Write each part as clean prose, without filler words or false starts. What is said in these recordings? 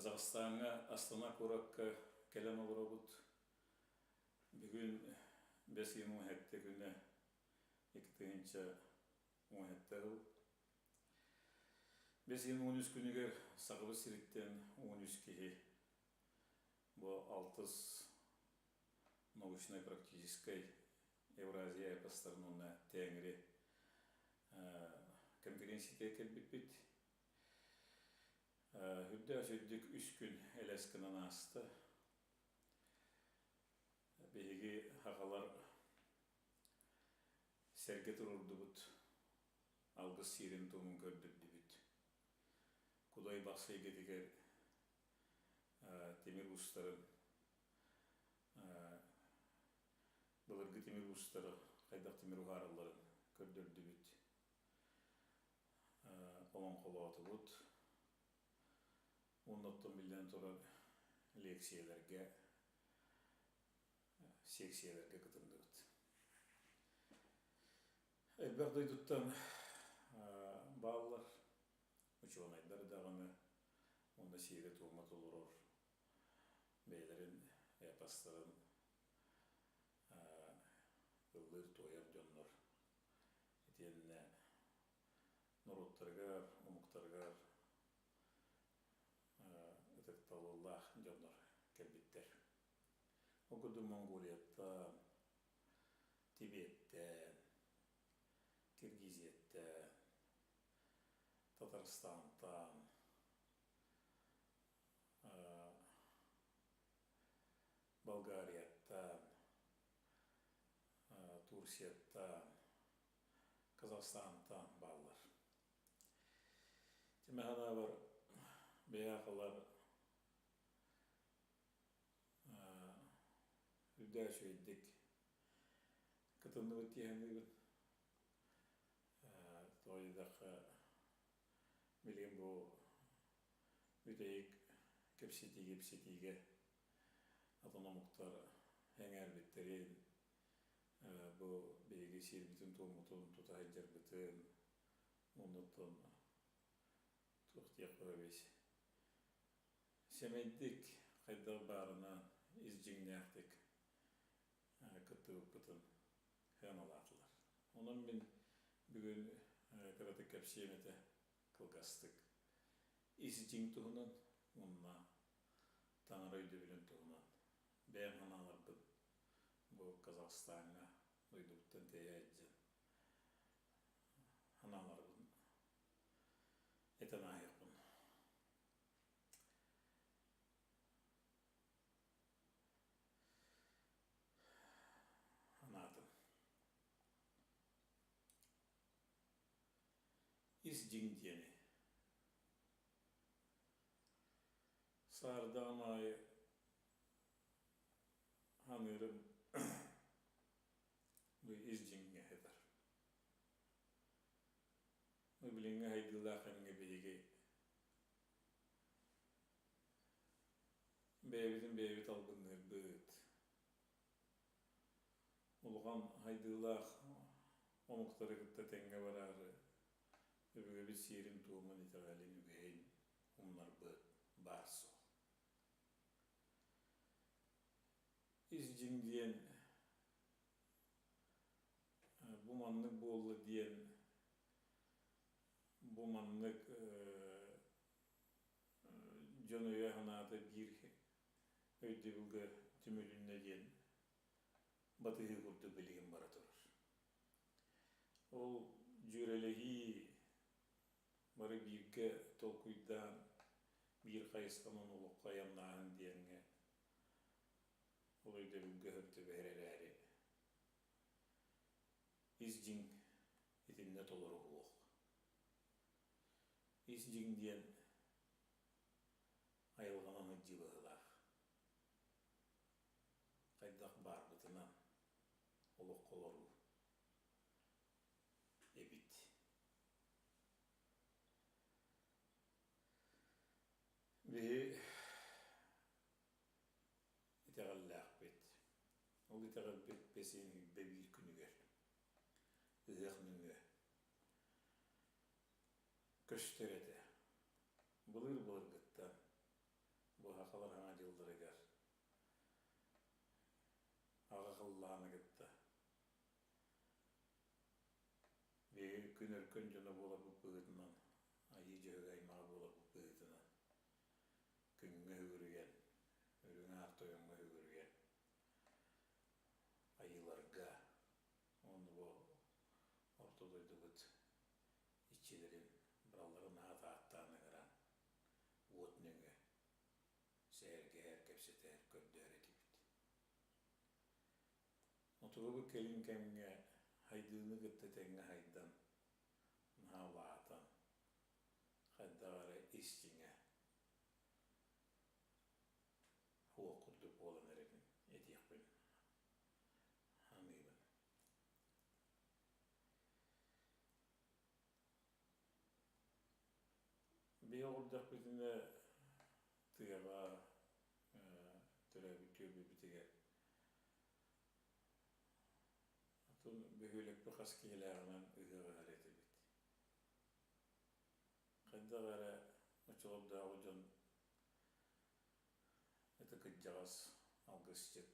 Казахстаҥҥа Астана куоракка кэлэн олоробут. Бүгүн бэс ыйын 17 күнэ 2017 сыл. Бэс ыйын 13 күнүгэр Сахабыт сириттэн 13 киһи бу алтыс научнай-практическай Евразия эпостарын уонна Тээҥири конференциятыгар кэлбиппит. Үрдээх үрдүк үс күн элэс гынан ааста. Биһиги сахалар сэргэ туруордубут, алгыс сиэрин-туомун көрдөрдүбүт. Кудай Бахсы эйгэтигэр тимир уустарын былыргы тимир уустары хайдах тимир уһааралларын көрдөрдүбүт. Олоҥхолоотубут. Уонна оттон биллэн турар лиэксийэлэргэ, сиэксийэлэргэ кытынныбыт. Элбэх дойдуттан бааллар, учуонайдар даҕаны уонна сиэрэ-туома толорор бэйэлэрин эпостарын ыллыыр-туойар дьоннор итиэннэ норуоттарыгар, омуктарыгар ытыктабыллаах дьоннор кэлбиттэр. Ол курдук Монголияттан, Тибеттэн, Киргизияттэн, Татарстантан, Болгарияттан, Турцияттан, Казахстантан бааллар. Тимэ санаабар бэйэхалар үрдээх үчүгэйдик кытынныбыт дии саныыбын. Тоҕо диэтэххэ билигин бу бүтэһик кэпсэтиигэ-ипсэтиигэ атын омуктар эҥээрбиттэрин, бу биһиги сиэрбитин-туоммутун тута сылдьарбытын, оннуттан туох диэх бөҕөбүй сэмэйдик хайдах баарынан ис дьиҥнээхтик кыттыбыппытын сыаналаатылар. Онон мин бүгүн кыратык кэпсиэм этэ кылгастык ис дьиҥ туһунан уонна таҥара өйдөбүлүн туһунан бэйэм санааларбын бу Казахстаҥҥа дойдубуттан тэйэ сылдьан санааларбын этэн ааһыахпын. Анаатым. Ис дьиҥ диэни саардаҕын аайы саныырым бу ис дьиҥҥэ сытар. Бу билиҥҥи сайдыылаах кэмҥэ биһиги бэйэбитин бэйэбит албынныырбыт. Улахан сайдыылаах омуктары кытта тэҥҥэ бараары өбүгэбит сиэрин-туомун, итэҕэлин, үгэһин умнарбыт баар суол. Ис дьиҥ диэн бу маннык буолла диэн бу маннык дьон өйө-санаата биир өйдөбүлгэ түмүлүннэ диэн батыһыы курдук билигин бара турар. Ол дьүөрэлэһии бары бииргэ толкуйдаан биир хайысханан олоххо айаннааһын диэҥҥэ ол өйдөбүлгэ сөп түбэһэр эрээри ис дьиҥ итиннэ толору суох. Ис дьиҥ диэн айылҕанан илдьи быһыылаах. Хайдах баарбытынан олоххо олоруу эбит. Биһи итэҕэллээхпит. Ол итэҕэлбит бэсиэн биир күнүгэр ыһыах нөҥүө көстөр этэ. Былыр-былыргыттан. Сахалар Саҥа дьылларыгар аҕа халлааны кытта биһиги күн өркөн дьоно буоларбыт быһыытынан, айыы дьөһөгөй аймаҕа буоларбыт быһыытынан күҥҥэ үгүрүйэн, үрүҥ аар тойоҥҥо үгүрүйэн айыыларга уонна бу орто дойдубут иччилэрин барыларын аат ааттаан ыҥыран уот нөҥүө сэһэргэһэр, кэпсэтэр, көрдөһөр этибит. Отугу кэлин кэмҥэ хайдыыны кытта тэҥҥэ хайдан, наһаа улаатан, хайдах эрэ ис дьиҥэ уол курдук буолан эрэрин этиэхпин саныыбын. Биһи олордохпутуна тыаҕа төрөөбүт түөлбэбитигэр атын бөһүөлэкпит хас киһилээҕинэн ыһыах ыһар этибит. Хайдах эрэ оччолордооҕу дьон ити кырдьаҕас алгысчыт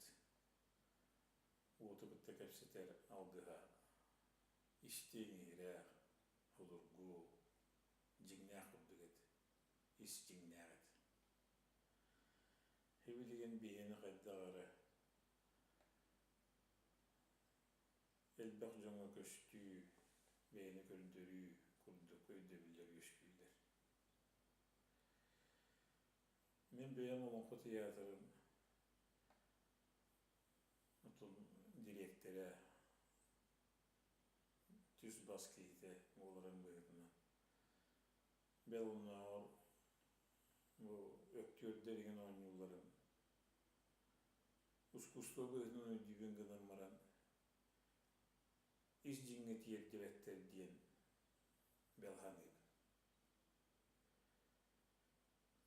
уоту кытта кэпсэтэр алгыһа истиҥ иһирээх, судургу, дьиҥнээх курдук этэ, ис дьиҥнээх этэ. Сибилигин биһиэни хайдах эрэ элбэх дьоҥҥо көстүү, бэйэни көрдөрүү курдук өйдөбүллэр үөскүүллэр. Мин бэйэм Олоҥхо тыйаатырын отун дириэктэрэ, түс-бас киһитэ буоларын быһыытынан бэл оннооҕор бу өктүөрдэр иһин оонньуулларын ускуустуба быһыытынан өйдүүбүн гынан баран ис дьиҥҥэ тиэрдибэттэр диэн бэл саныыбын.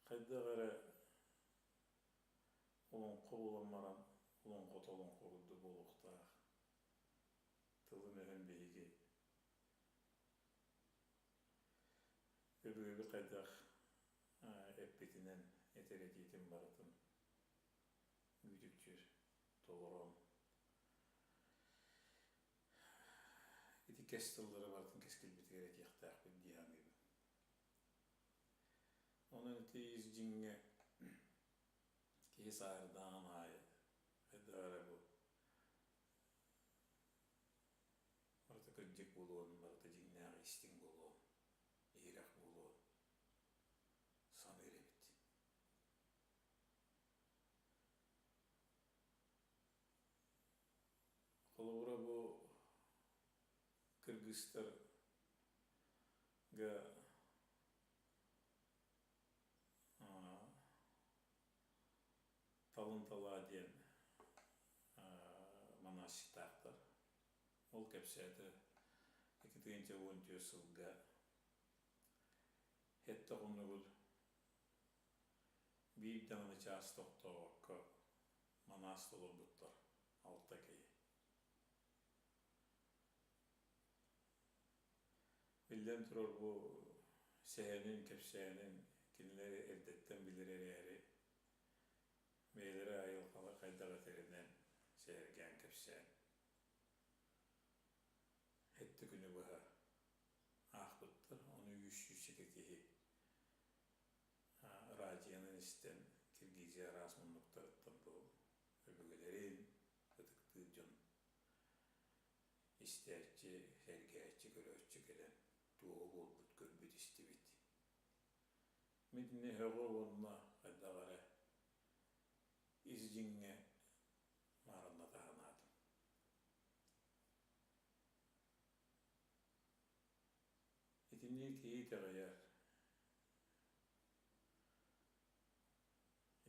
Хайдах эрэ олоҥхо буолан баран олоҥхото олоҥхо курдук буолуохтаах. Тылын-өһүн биһиги өбүгэбит хайдах эппитинэн этэр этиитин барытын үүтүкчүр толорон ити кэс тыллары барытын кэскилбитигэр этиэхтээхпит дии саныыбын. Онон ити ис дьиҥҥэ киһи сааһырдаҕын аайы хайдах эрэ бу барыта кырдьык буолуон, барыта дьиҥнээх истиҥ буолуон, иһирэх буолуон саныыр эбит. Холобура бу кыргызтарга Талын талаа диэн манаасчыттаахтар. Ол кэпсээтэ 2014 сылга сэттэ хонугут биир даҕаны чаас тохтообокко манаас толорбуттар алта киһи. Биллэн турар, бу сэһэнин, кэпсээнин кинилэр эрдэттэн билэр эрээри, бэйэлэрэ айылҕалар хайдах этэринэн сэһэргээн кэпсээн, сэттэ күнү быһа аахпыттар. Ону үс сүүсчэкэ киһи радионан истэн Киргизия араас муннуктарыттан бу өбүгэлэрин ытыктыыр дьон истээччи, сэргээччи, көрөөччү кэлэн туоһу буолбут, көрбүт, истибит. Мин итини һөҕө уонна хайдах эрэ ис дьиҥҥэ маарынната санаатым. Итини киһи итэҕэйэр.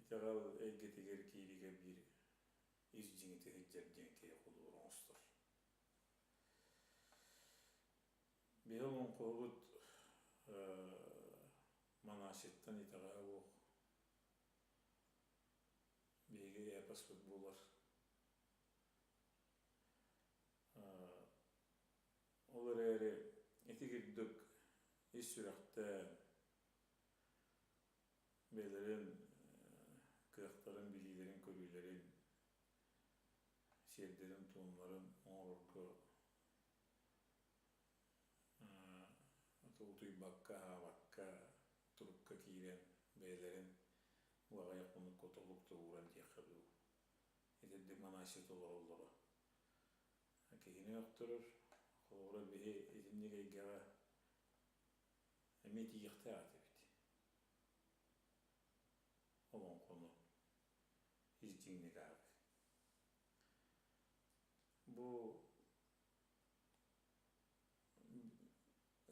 Итэҕэл эйгэтигэр киириигэ биир ис дьиҥи сылдьар диэн киһи холобур оҥостор. Биһи олоҥхоһубут Манаасыттан итэҕэһэ суох биһиги эпоспыт буолар. Ол эрээри ити курдук ис сүрэхтээн бэйэлэрин кыахтарын, билиилэрин-көрүүлэрин, сиэрдэрин-туомнарын оҥорорго утуйбакка, аһаабакка турукка киирэн бэйэлэрин аҕыйах хонукка толук да ууран диэххэ дуу, итирдик манааччы толороллоро. Киһини өхтөрөр, холобура биһи итинник эйгэҕэ эмиэ тиийиэхтээх этибит. Олоҥхону ис дьиҥник ааҕыы. Бу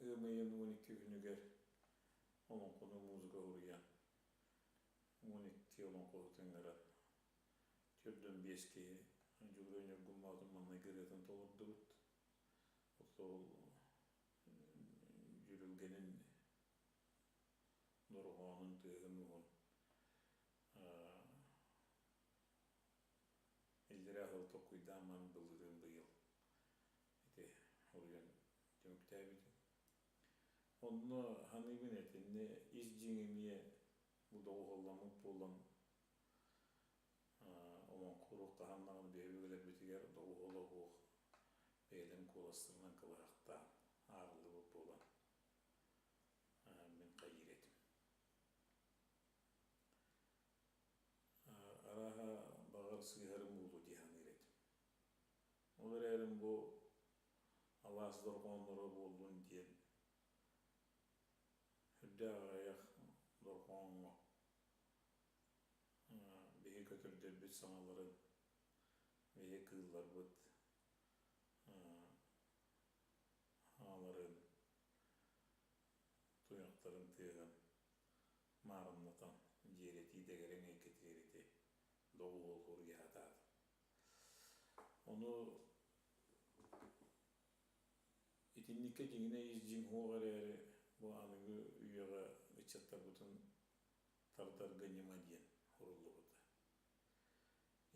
ыам ыйын 12 күнүгэр олоҥхону музыка уруйан 12 олоҥхоһут ыҥыран 45 киһи Дьулуруй Ньургун Боотур маҥнайгы ырыатын толордубут. Ол дьүрүлгэнин дорҕоонун тыаһын-ууһун иллэрээ сыл толкуйдаан баран былырыын быйыл ити уруйан түмүктээбитим. Онно саныыбын итиннэ ис дьиҥ эмиэ бу доҕуһуолламмыт буолан олоҥхо уруок хаһан даҕаны биһиги өбүгэлэрбитигэр доҕуһуола суох бэйэлэрин куоластарынан кылыһахтаан ааҕыллыбыт буолан мин хайыыр этим. Арааһа баҕар сыыһарым буолуо дии саныыр этим. Ол эрээри бу алаас дорҕоонноро буоллун диэн үрдээх аҕыйах дорҕооҥҥо биһи көтөрдөрбүт саҥаларын, биһи кыылларбыт ааларын, туйахтарын тыаһын маарыннатан дьиэрэтии дэгэрэҥ эйгэтигэр ити доҕуһуоллуур сатаатым. Ону итинниккэ дьиҥинэ ис дьиҥ суох эрээри бу аныгы үйэҕэ ыччаттарбытын тардарга ньыма диэн суруллубута.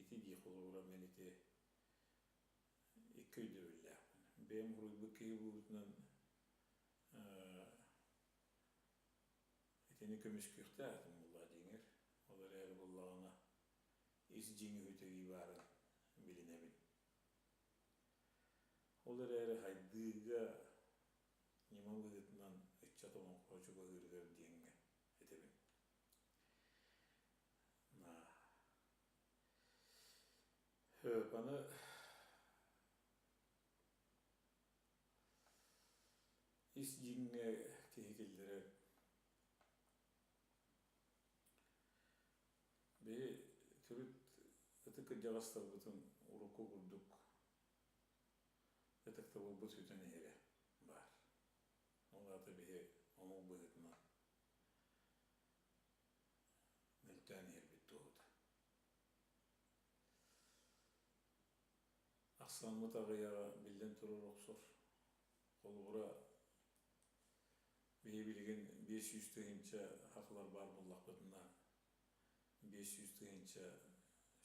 Ити дии холобура мин ити икки өйдөбүллээхпин. Бэйэм суруйбут киһи быһыытынан итини көмүскүөхтээх этим буоллаҕа дьиҥэр. Ол эрээри буоллаҕына ис дьиҥ үһүтэрии баарын билинэбин. Ол эрээри хайдыыга ньыма быһыытынан ыччат олоҥхо чугаһыырыгар диэҥҥэ этэбин. Аны ис дьиҥҥэ киһи киллэрэр биһи төрүт ытык кырдьаҕастарбытын урукку курдук ытыктабылбыт сүтэн иһэрэ баар. Ол аата биһи омук быһыытынан мөлтөөн иһэрбит туоһута. Ахсааммыт аҕыйаҕа биллэн турар охсор. Холобура, биһи билигин 500 тыһыынча сахалар баар буоллахпытына, 500 тыһыынча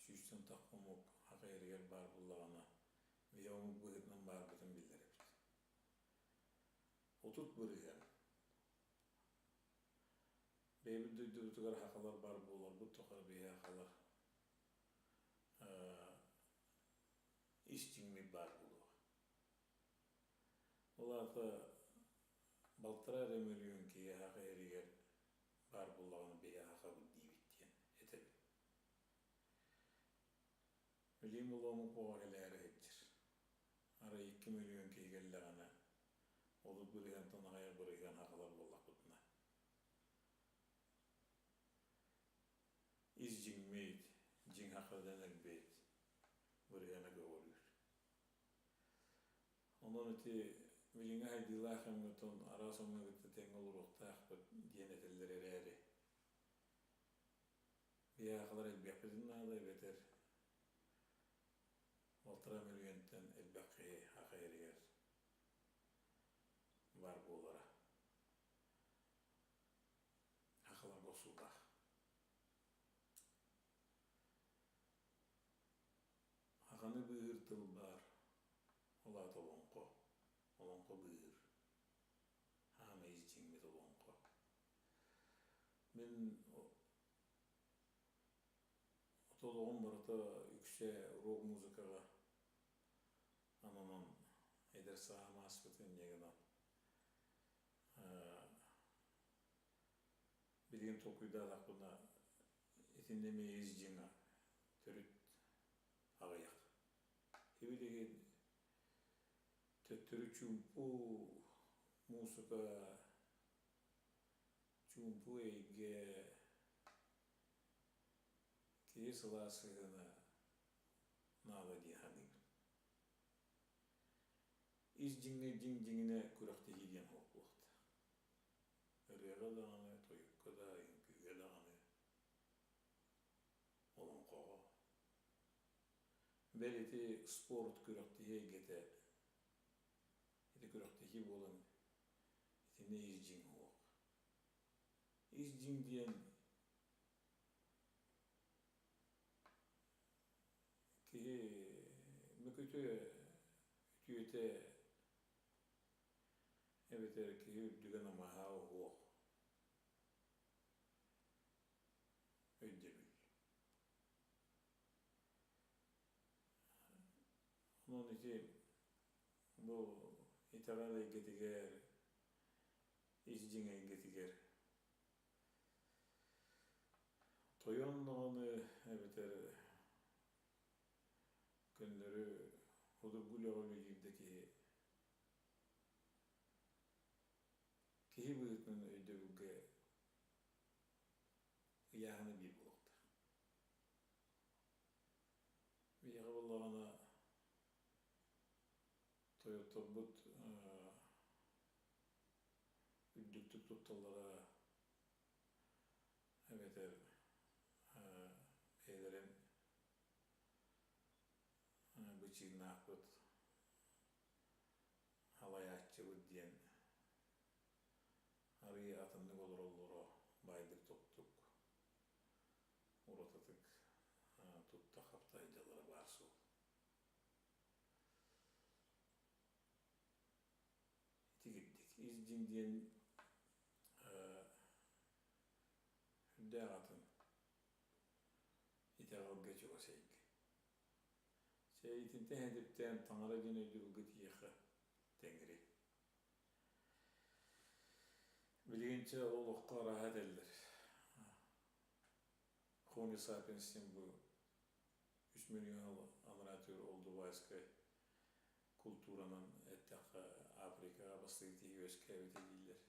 сүүстэн тахха омук саха эригэр баар буоллаҕына, биһи омук быһыытынан баарбытын биллэрэбит. 30%. Бэйэбит дойдубутугар сахалар баар буоларбыт тухары биһи сахалар ис дьиҥмит баар буолуоҕа. Ол аата балтараа эрэ мөлүйүөн киһи саха иһэригэр баар буоллаҕына биһи сахабыт диибит диэн этэбин. Билигин ол омук оҕо кэлээри сылдьар. Арай 2 мөлүйүөн киһи кэллэҕинэ, 30 бырыһыантан аҕыйах бырыһыан сахалар буоллахпытына ис дьиҥмит, дьиҥ саха дэнэрбит бырыһыана көҕүрүүр. Онон ити билиҥҥи сайдыылаах кэмҥэ оттон араас омугу кытта тэҥҥэ олоруохтаахпыт диэн этэллэр эрээри, биһиэхэлэр элбиэхпитин наада эбэтэр 1,5 мөлүйүөнтэн элбэх киһи саха иһигэр баар буолара сахаларга охсуулаах. Саханы быыһыыр тыл баар, ол аата олоҥхо, олоҥхо быыһыыр, хаамай ис дьиҥмит олоҥхо. Мин Олоҕум барыта үксэ рок-музыкаҕа ананан эдэр сааһым ааспытын инньэ гынан билигин толкуйдаатахпына итиннэ эмиэ ис дьиҥэ төрүт аҕыйах. Ибилигин төттөрү чуумпу муусука, чуумпу эйгэ киһи сылаас сыһыана наада дии саныыбын. Ис дьиҥҥэ дьиҥ дьиҥинэ күрэхтэһии диэн суох буолуохтаах. Ырыаҕа даҕаны, тойукка да, үҥкүүгэ даҕаны, олоҥхоҕо. Бэл ити спорт күрэхтэһии эйгэтэ ити күрэхтэһии буолан итиннэ ис дьиҥ суох. Ис дьиҥ диэн киһи мөкүтэ үтүөтэ эбэтэр киһи үрдүгэ намыһа уһуох өйдөбүл. Онон ити бу итэҕэл эйгэтигэр, ис дьиҥ эйгэтигэр тойон даҕаны эбэтэр көннөрү судургу үлэҕэ үлэлиир да киһи киһи быһыытынан өйдөбүлгэ ыйааһына биир буолуохтаах. Биһиэхэ буоллаҕына тойотторбут үрдүктүк тутталлара эбэтэр бэйэлэрин бычыыннаахпыт, халайааччыбыт диэн арыый атыннык олороллоро баайдык-тоттук, уратытык тутта-хапта сылдьаллара баар суол. Итигирдик. Ис дьиҥ диэн сүрдээх атын итэҕэлгэ чугас эйгэ. Чэ, итинтэн эдиптээн таҥара диэн өйдөбүлгэ тиийиэххэ тэҥири. Билигин чэ олоххо арааһа этэллэр. Homo sapiens диэн бу үс миллион анараа өттүгэр Олдувайскай култууранан эттэххэ Африкаҕа бастакы киһи үөскээбитэ дииллэр.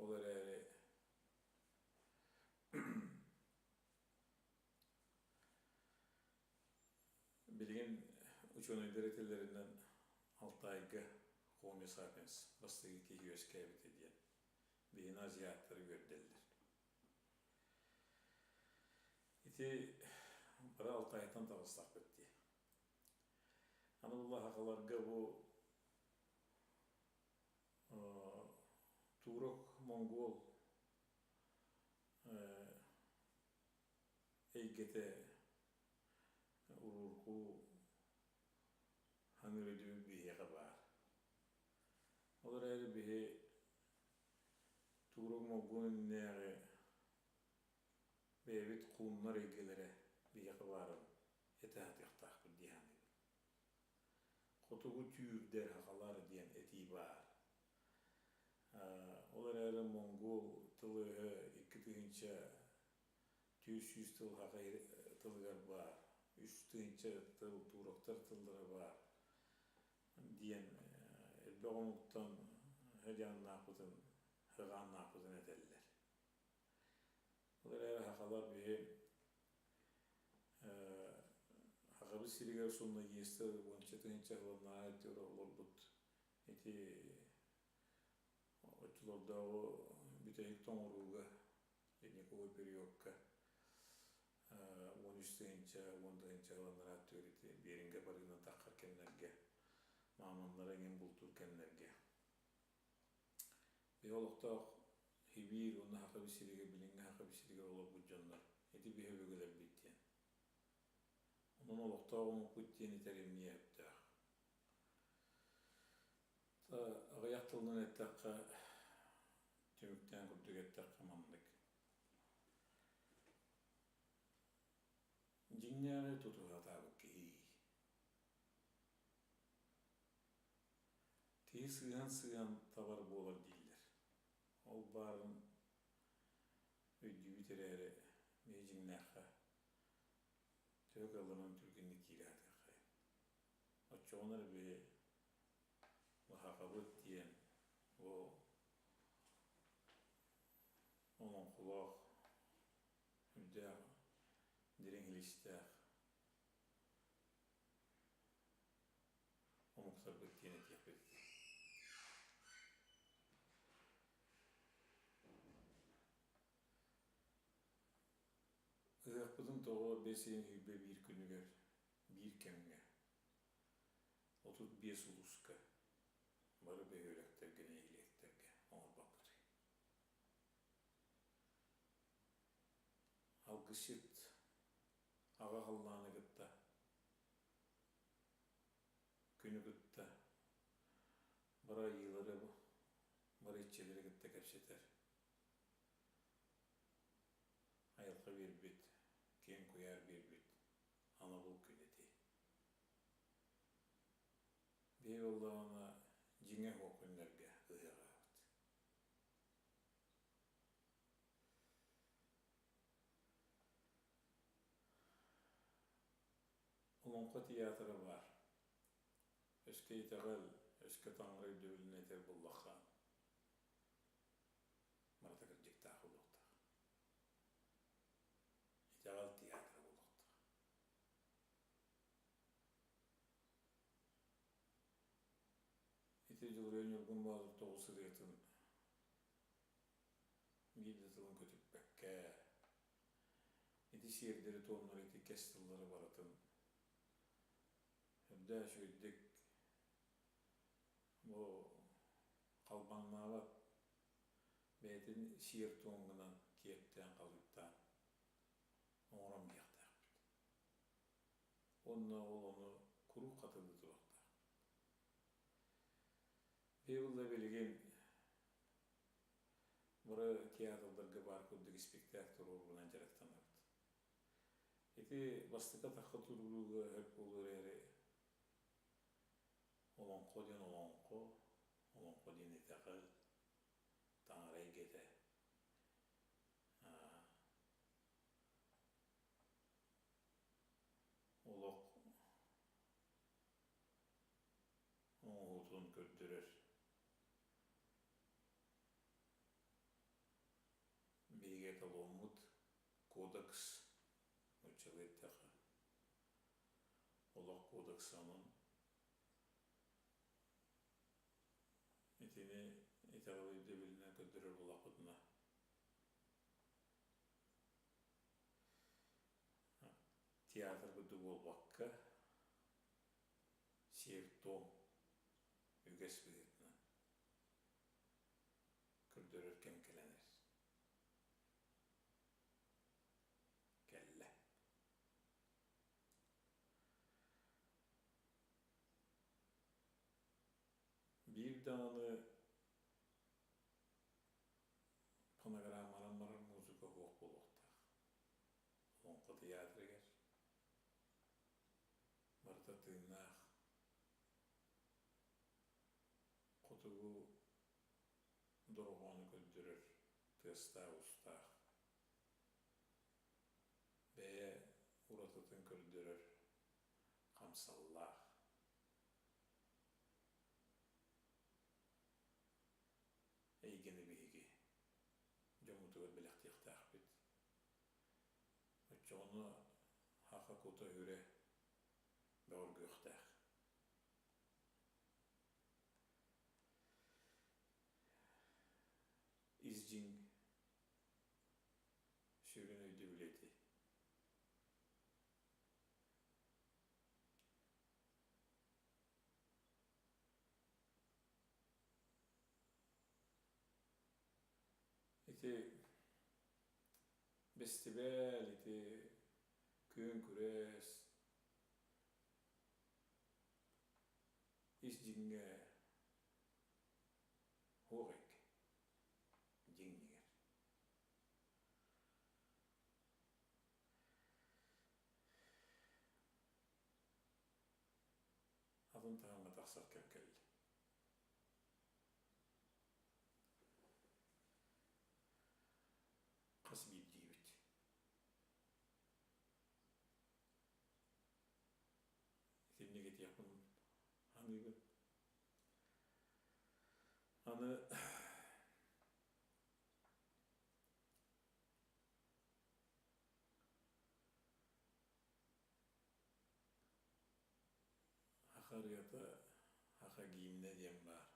Ол эрээри билигин учуонайдар этэллэринэн Алтайга Homo sapiens бастакы киһи үөскээбитэ диэн биһини азиаттары үөрдэллэр. Ити бары Алтайтан таҕыстахпыт дии. Аны була сахаларга бу турок, монгол эйгэтэ уруурку ханыыр өйдөбүл биһиэхэ баар. Ол эрээри биһи турок монгол иннинээҕи бэйэбит хууннар эйгэлэрэ биһиэхэ баарын этэ сатыахтаахпыт дии саныыбын. Хотугу түүрдэр сахалар диэн этии баар. Ол эрээри монгол тыл-өһө 2400 тыл саха тылыгар баар, 3000 тыл туроктар тыллара баар диэн элбэх омуктан һыдьааннаахпытын, һыҕааннаахпытын этэллэр. Ол эрээри сахалар биһи Сахабыт сиригэр суннайыыстар уонча тыһыынча сыллааҕы өттүгэр олорбут ити оччолордооҕу бүтэһик тоҥорууга ледниковый периодка 13 тыһыынча, 10 тыһыынча сылланнара өттүгэр ити Берингэ барыынан таххар кэмнэргэ мааманнара эҥин бултуур кэмнэргэ Биһи олохтоох Сибиир уонна Саха сиригэр, билиҥҥи Саха сиригэр олорбут дьоннор ити биһи өбүгэлэрбит диэн. Онон олохтоох омукпут диэн этэр эмиэ сөптөөх. Аҕыйах тылынан эттэххэ, түмүктээн курдук эттэххэ маннык. Дьиҥнээҕи тутуһа сатаабыт киһи. Киһи сыыһан-сыыһан табар буолар дииллэр. Ол баарын өйдүүбүт эрээри, биһи дьиҥнээххэ төһө кыалларынан түргэнник киирэ сатыаххайын. Оччоҕуна эрэ биһи Лаһаҕабыт диэн бу олоҥхолоох, үрдээх, дириҥ илистээх омуктарбыт диэн этиэхпит. Ыһыахпытын тоҕо бэс ыйын 21 күнүгэр биир кэмҥэ 35 улууска бары бөһүөлэктэргэ, нэһилиэктэргэ оҥорбоппутуй? Алгысчыт аҕа халлааны кытта, күнү кытта бары айыылары, бары иччилэри кытта кэпсэтэр айылҕа биэрбит, киэҥ куйаар биэрбит анабыл күн ити. Биһи буоллаҕына дьиҥэ суох күннэргэ ыһыаҕаабыт. Олоҥхо театра баар. Өскө итэҕэл, өскө таҥара өйдөбүлүн этэр буоллахха, барыта кырдьыктаах буолуохтаах. Итэҕэл театра буолуохтаах. Ити Дьулуруйа Ньургун Боотур тоҕус ырыатын биир да тылын көтүппэккэ, ити сиэрдэри-туомнары, ити кэс тыллары барытын үрдээх үчүгэйдик бу халбаҥнаабат бэйэтин сиэр-туом гынан киэптээн-халыыптаан оҥорон биһиэхтээхпит. Уонна ол ону куруук хатылыы туруохтаах. Биһиги билигин бары театрдарга баар курдук испиктээк туруоруугунан дьарыктанабыт. Ити бастакы атахха туруорууга өп буолуо эрээри олоҥхо диэн олоҥхо, олоҥхо диэн итэҕэл, таҥара эйгэтэ. Олох оҥоһуутун көрдөрөр биһиги эталоммут кодекс нууччалыы эттэххэ олох кодекса онон итини итэҕэл өйдөбүлүнэн көрдөрөр буоллахпытына театр курдук буолбакка сиэр-туом үгэс быһыытынан көрдөрөр кэм кэлэн эрэр. Кэллэ. Биир даҕаны фонограмманан барар музыка суох буолуохтаах. Олоҥхо тыйаатырыгар барыта тыыннаах хотугу дорҕоону көрдөрөр тыастаах-уустаах, бэйэ уратытын көрдөрөр хамсаллаах эйгэни биһиги дьоммутугар бэлэхтиэхтээхпит. Оччоҕуна саха кута-сүрэ бөҕөргүөхтээх. Ис дьиҥ сүрүн өйдөбүлэ ити. Ити бэстибээл, ити күөн күрэс ис дьиҥҥэ суох эйгэ дьиҥ-дьиҥэр. Атын таһымҥа тахсар кэм кэллэ. Хас биирдиибит. Итинник этиэхпин саныыбын. Аны Саха ырыата, саха гимнэ диэн баар.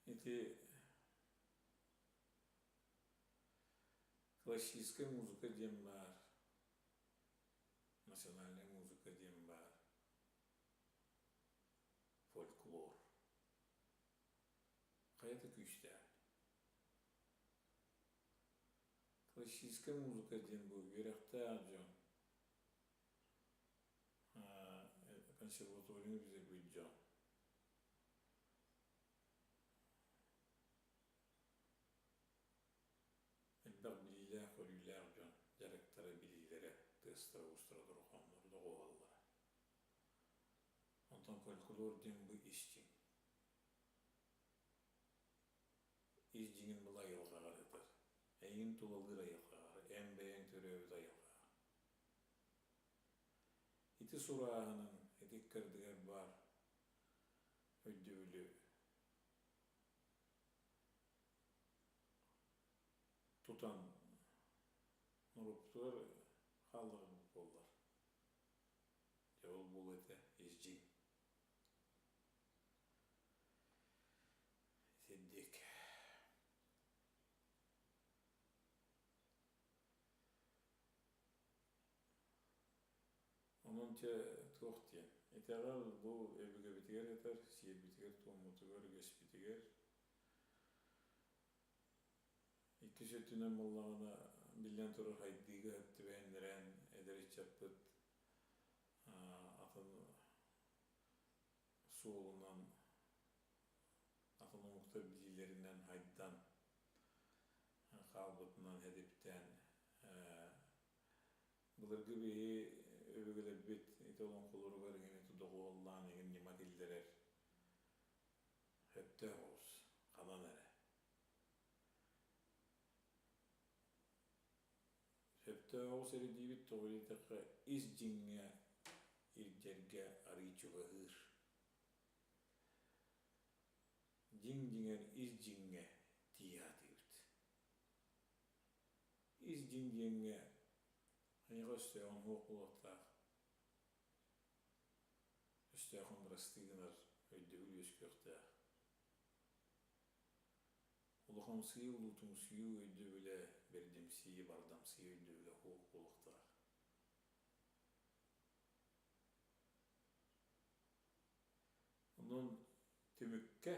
Ити классическай музыка диэн баар, национальнай музыка диэн баар, фольклор. Хайата күүстээх? Классическай музыка диэн бу үөрэхтээх дьон, консерваторияны бүтэрбит дьон элбэх билиилээх-көрүүлээх дьон дьарыктара, билиилэрэ, тыастара-уустара дорҕоонноро доҕуһуоллара. Онтон фольклор диэн бу ис дьиҥ. Ис дьиҥин була айылҕаҕар ытар. Эйигин тулалыыр айылҕаҕар, эн бэйэҥ төрөөбүт айылҕаҕар. Ити сурааһынын ити ыккардыгар баар өйдөбүлү тутан норуоппутугар хаалларбыт буоллар. Дьэ ол буолуо этэ ис дьиҥ. Итинник. Онон чэ туох диэн, итэҕэл бу өбүгэбитигэр этэр, сиэрбитигэр-туоммутугар, үгэспитигэр. Иккис өттүнэн буоллаҕына, биллэн турар, хайдыыга сөп түбэһиннэрэн эдэр ыччаппыт атын суолунан, атын омуктар билиилэринэн хайдан хаалбытынан хэдиптээн былыргы биһи өбүгэлэрбит ити олоҥхолоругар эҥин ити доҕуһуоллаан эҥин ньыма киллэрэр сөптөөх оҕус ханан эрэ. Сөптөөх оҕус эрэ диибит тоҕо диэтэххэ ис дьиҥҥэ илдьэргэ арыый чугаһыыр. Дьиҥ дьиҥэр ис дьиҥҥэ тиийэ сатыыбыт. Ис дьиҥ диэҥҥэ эйиэхэ өстөөҕүҥ суох буолуохтаах. Өстөөхүн бырастыы гынар өйдөбүл үөскүөхтээх. Улахамсыйыы, улуутумсуйуу өйдөбүлэ, бэрдимсийии, бардамсыйыы өйдөбүлэ суох буолуохтаах. Онон түмүккэ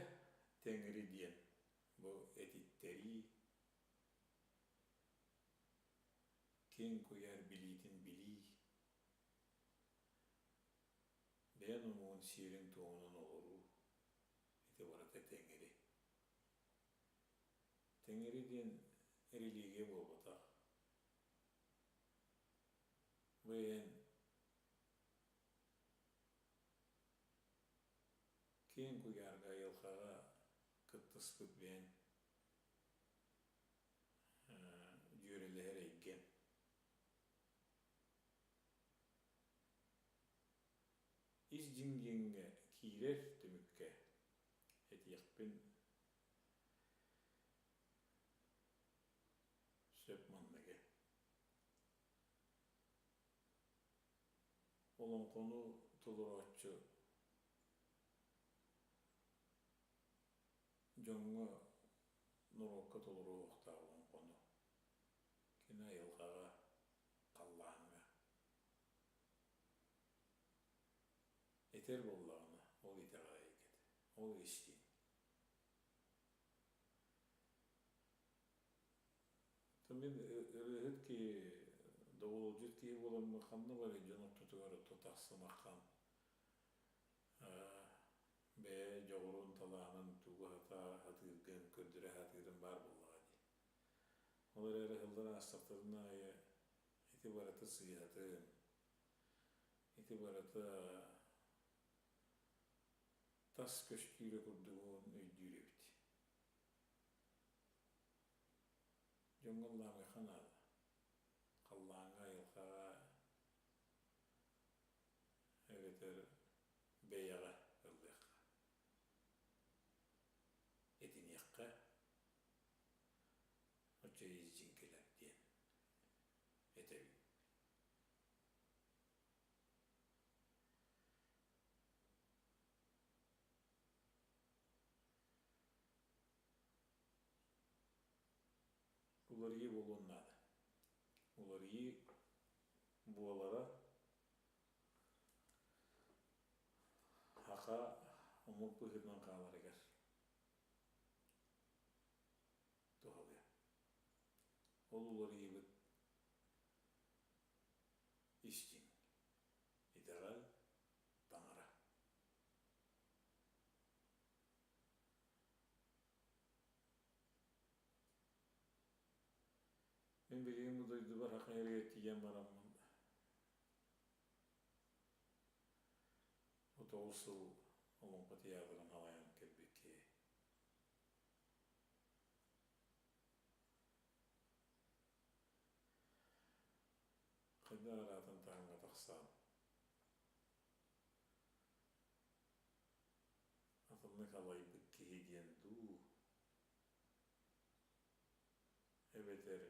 Тэҥри диэн бу этиттэрии киэҥ куйаар билиитин билии, бэйэн омугун сиэрин-туомунан олоруу ити барыта Тэҥри. Тэҥри диэн религия буолбатах. Бу эн киэҥ куйаарга айылҕаҕа кыттыспыт бэйэҥ дьүөрэлэһэр эйгэҥ. Ис дьиҥ диэҥҥэ киирэр түмүккэ этиэхпин сөп манныгы. Олоҥхону толорооччу дьоҥҥо, норуокка толоруохтаах олоҥхону. Кини айылҕаҕа, халлааҥҥа этэр буоллаҕына, ол итэҕэл эйгэтэ, ол истиҥ. Мин ырыаһыт киһи, доҕолдьут киһи буоламмын ханна барый дьон ортотугар отто тахсымаххан бэйэ дьоҕурун, талаанын тугу сатыыргын, көрдөрө сатыырын баар буоллаҕа дии. Ол эрээри сыллар аастахтарын аайы Ити барыта сыыһатын, ити барыта тас көстүүрэ курдугун өйдүүр эбит. Дьоҥҥо ыллаамыахха наада. Халлааҥҥа, айылҕаҕа эбэтэр бэйэҕэ ыллыахха. Этиниэххэ, оччо ис дьиҥ кэлэр диэн этэбин. Уларыйыы буолуон наада. Уларыйыы буолара саха омук быһыытынан хааларыгар туһалыа. Ол уларыйыыбыт истиҥ, итэҕэл, таҥара. Мин билигин бу дойдубар саха сиригэр тиийэн бараммын бу 9 сыл Олоҥхо театрын салайан кэлбит киһи. Хайдах араатын таһымҥа тахсан атыннык алайбыт киһи диэн дуу, эбэтэр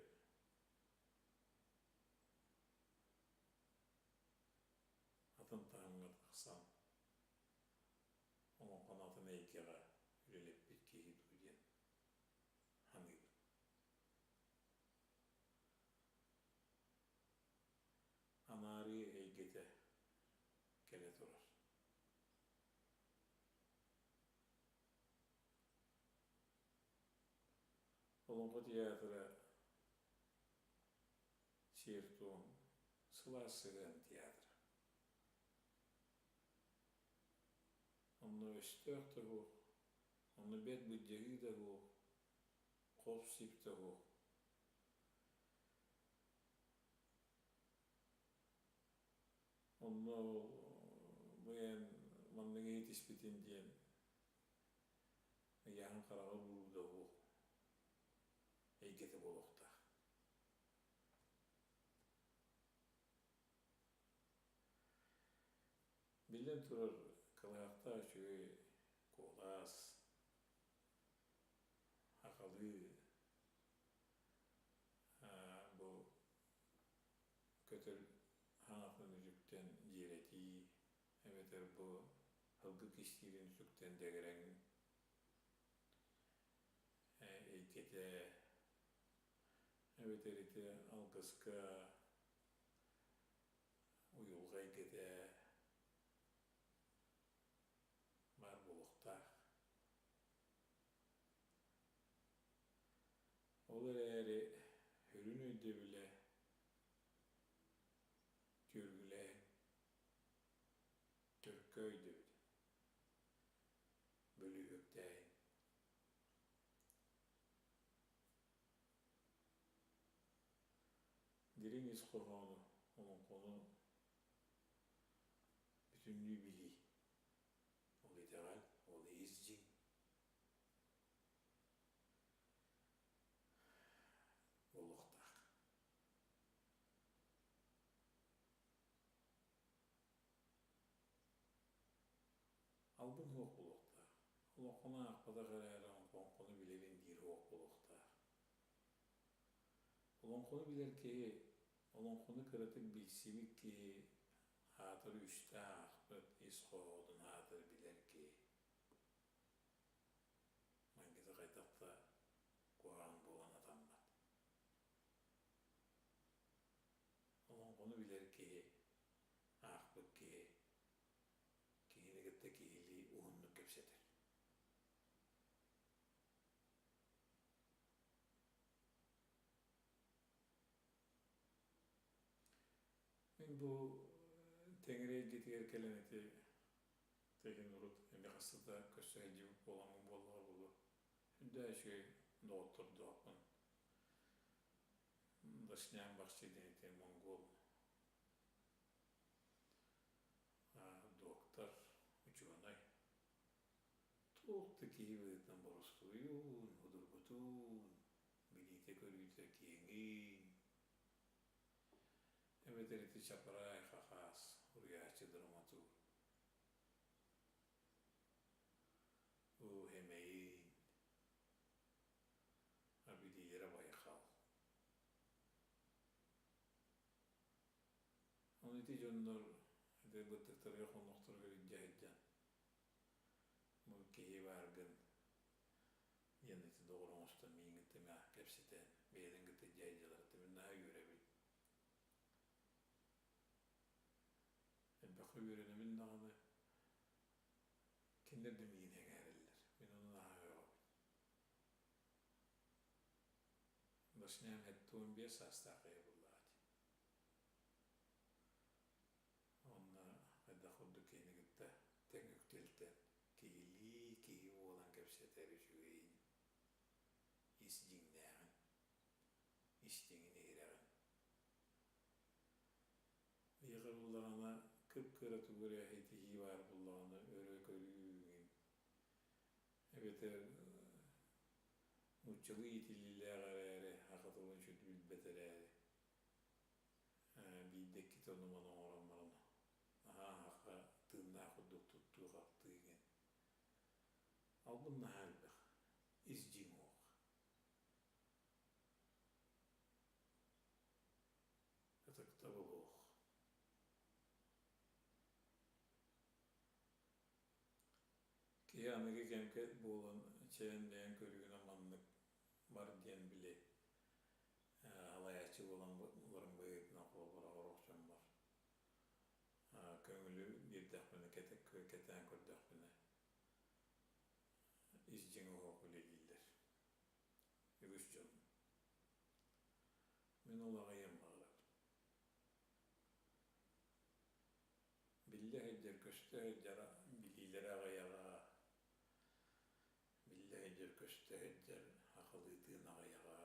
атын таһымҥа тахсан олоҥхону атын эйгэҕэ үлэлэппит киһи дуу диэн саныыбын. Анаарыы эйгэтэ кэлэ турар. Олоҥхо театра сиэр-туом сылаас сыһыан театра. Онно өстөөх да суох, онно бэрт былдьаһыы да суох, хоп-сип да суох. Онно бу эн маннык иһитиспитин диэн ыйааһын хараҕа уурда суох эйгэтэ буолуохтаах. Биллэн турар, кылаахтаах үчүгэй куолас, сахалыы бу көтөр хаҥатын үтүктэн дьиэрэтии эбэтэр бу сылгы кистиирин үтүктэн дэгэрэҥ эйгэтэ эбэтэр ити алгыска уйулҕа эйгэтэ баар буолуохтаах. Ол эрээри сүрүн өйдөбүлэ түөргүлээһин, төлкө өйдөбүлэ, бөлүһүөктээһин. Дириҥ ис хоһоону, олоҥхону бүтүннүү билии. Ол итэҕэл, ол ис дьиҥ. Буолуохтаах. Албын суох буолуохтаах. Олоҥхону аахпатах эрээри олоҥхону билэбин диир суох буолуохтаах. Олоҥхону билэр киһи, олоҥхону кыратык билсибит киһи аатыр үстэ аахпыт, ис хоһоонун аатыр билэр киһи майгыта хайдах да куһаҕан буолан атаммат. Олоҥхону билэр киһи, аахпыт киһи киһини кытта киһилии уһуннук кэпсэтэр. Мин бу Тэҥирэ эйгэтигэр кэлэн ити тэһин урут эмиэ хаста да көрсө сылдьыбыт буоламмын буоллаҕа буолуо. Үрдээ үчүгэй доҕоттордоохпун. Дашнян Бахчи диэн ити монгол доктор, учуонай. Туох да киһи быһыытынан боростуойун, судургутун, билиитэ-көрүүтэ киэҥин, эбэтэр ити чапараай хахаас, уруйааччы драматург Оо, эмэйин, абилиирэ байхал. Ону ити дьоннор ити быттыктарга хоннохторугар илдьэ сылдьан бу киһи бааргын диэн ити доҕор оҥостон миигин кытта эмиэ кэпсэтэн бэйэлэрин кытта дьайдьаларыттан мин наһаа үөрэбин. Элбэххэ үөрэнэбин даҕаны кинилэр да миигин сэҥээрэллэр. Мин ону наһаа үөрэҕэбин. Башням 75 саастаах киһи буоллаҕа дии. Онно хайдах курдук киһини кытта тэҥ үктэлтэн киһилии киһи буолан кэпсэтэр үчүгэйин, ис дьиҥнээҕин, истиҥин иһирэҕин. Биһиэхэ буллаҕына кып-кыра тугу эрэ этиһии баар буоллаҕына өрө көрүү эбэтэр нууччалыы иитиллиилээх эрээри саха тылын үчүгэй билбэт эрээри биирдэ иккитэ ону-маны оҥорон баран наһаа аһаҕа тыыннаах курдук туттуу-хаптыы игин албын наһаа элбэх ис дьиҥ уох ытыктабыл уох Киһи аныгы кэмгэ буолан чээн бэйэҥ көрүүгүнэн маннык бар диэн били салайааччы буолан уларым быһыытынан холобура сорох дьоммор көҥүлү биэрдэхпинэ кэтээн көрдөхпүнэ ис дьиҥ оһох үлэлииллэр үгүс дьон. Мин ол аҕыйам баҕарабын. Биллэ сылдьар, көстө сылдьар билиилэрэ аҕыйаҕа, биллэ сылдьар, көстө сылдьар сахалыы тыын аҕыйаҕа.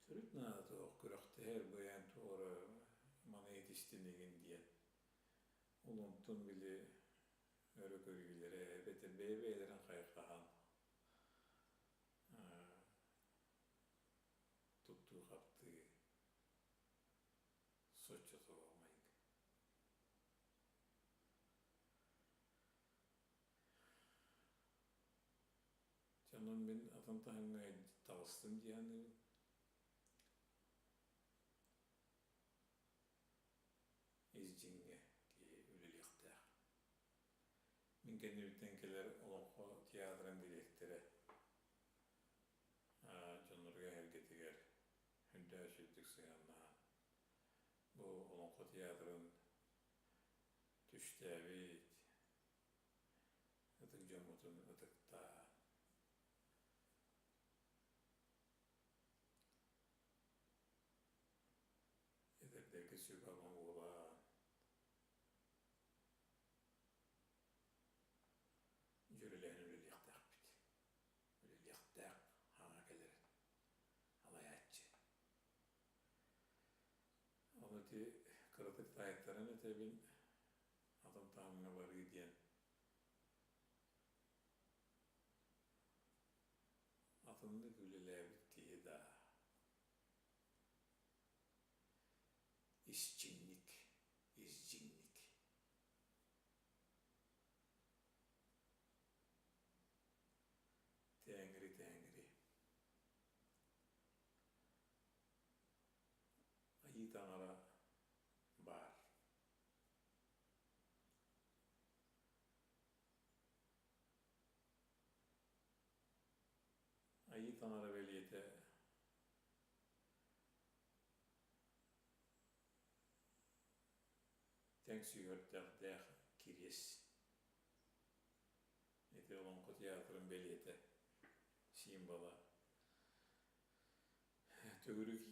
Төрүт наада туох күрэхтэһэр быйаан туох эрэ маны этистин игин диэн. Ол онтон били өрө көрүүлэрэ эбэтэр бэйэ-бэйэлэрин хайҕаһан туттуу-хаптыы соччо суох майгы. Дьэ онон мин атын таһымҥа таҕыстым дии саныыбын. Ис дьиҥҥэ киһи үлэлиэхтээх. Мин кэннибиттэн кэлэр Олоҥхо театрын дириэктэрэ дьонноругар эһэргэтигэр үрдээх үчүгэйдик сыһыаннаһан бу Олоҥхо театрын түстээбит ытык дьоммутун ытыктаан эдэрдэргэ сүбэ-ама буолан дьүөрэлэһэн үлэлиэхтээхпит. Үлэлиэхтээх хаҥа кэлэр алайааччы. Ол ити кыратык таайтаран этэбин, атын таһымҥа барыы диэн атыннык үлэлээбит киһи да исчиҥник, ис-дьиҥник. Тээҥири-тээҥири Айыы таҥара баар. Айыы таҥара бэлиэтэ тэҥ сүһүөрдээх кириэс. Ити Олоҥхо театрын бэлиэтэ, символа. Төгүрүк